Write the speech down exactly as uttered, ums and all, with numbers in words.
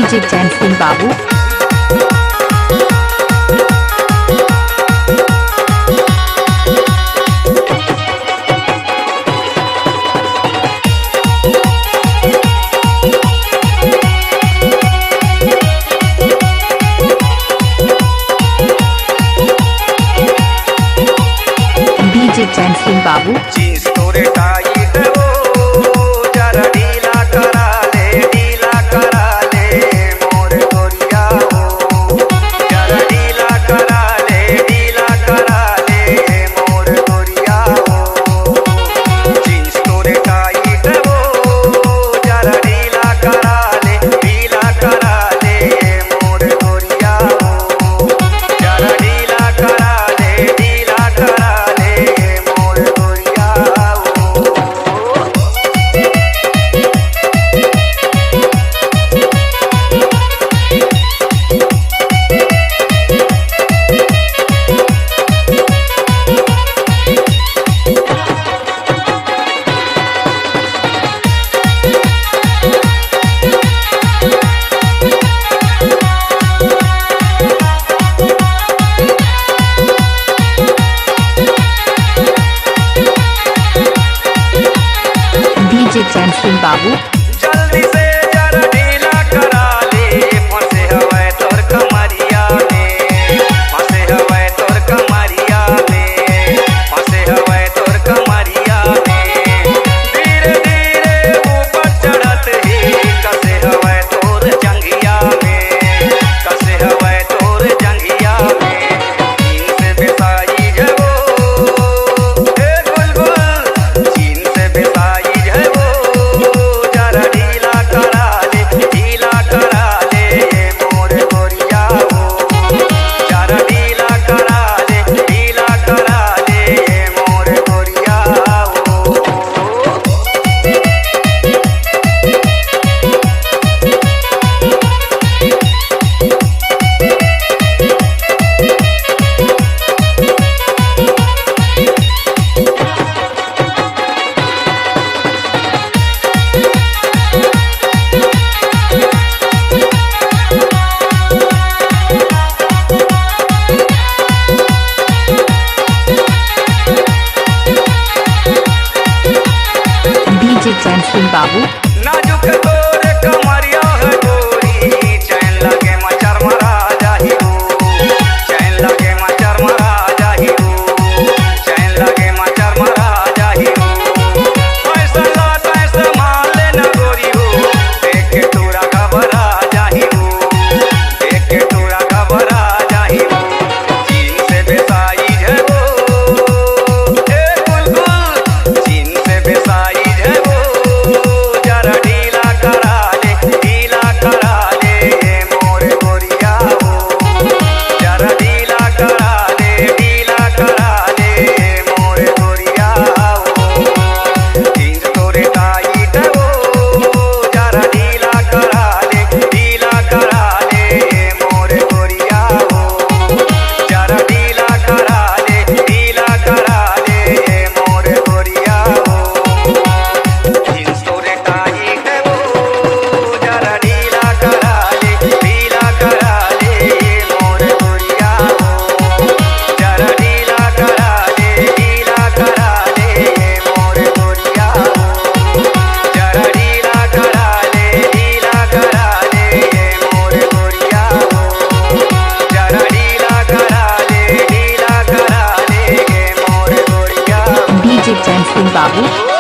DJ चैन सिंह बाबू। DJ चैन सिंह बाबू। Jeans तोरे टाइट हो, जरा ढीला करा ले, ढीला करा ले, मोर गोरिया हो। जरा ढीला करा ले, ढीला करा ले, मोर गोरिया हो। जींस तोरे टाइट हो, जरा ढीला करा ले, ढीला करा ले, मोर गोरिया हो। जरा ढीला करा ले, ढीला करा ले, मोर गोरिया हो। डीजे चैन सिंह बाबू। जल्दी से जरा ढीला करा ले, फंसे हवय तोर कमरिया में, फंसे हवय तोर कमरिया में, फंसे हवय तोर कमरिया में। धीरे धीरे ऊपर चढ़त ही कसे हवय तोर जंघिया में, कसे हवय तोर जंघिया में। जींस बेसाइज है वो, ए बुलबुल, जींस बेसाइज है वो, जरा ढीला करा ले, ढीला करा ले, मोर गोरिया हो। जरा ढीला करा ले, ढीला करा ले, मोर गोरिया हो। डीजे चैन सिंह बाबू। नाजुक तोर कमरिया है गोरी, चैन लगे मचर मरा जाही हो, चैन लगे मचर मरा जाही हो, चैन लगे मचर मरा जाही हो। ऐसा लात ऐसा मार लेना गोरी हो, देख के टूरा घबरा जाही हो, देख के टूरा घबरा जाही हो। जींस बेसाइज है वो, ए बुलबुल, जींस बेसाइज है वो, जरा ढीला करा ले, ढीला करा ले, मोर गोरिया हो। जरा ढीला करा ले, ढीला करा ले, मोर गोरिया हो। जींस तोरे टाइट हो, जरा ढीला करा ले, ढीला करा ले, मोर गोरिया हो। जरा ढीला करा ले, ढीला करा ले, मोर गोरिया हो। जींस तोरे टाइट हो, जरा ढीला करा ले, ढीला करा ले, मोर गोरिया हो। जरा ढीला करा ले, ढीला करा ले, मोर गोरिया हो। जरा ढीला करा ले, ढीला करा ले, मोर गोरिया हो। जरा ढीला करा ले, ढीला करा ले, मोर गोरिया हो। डीजे चैन सिंह बाबू।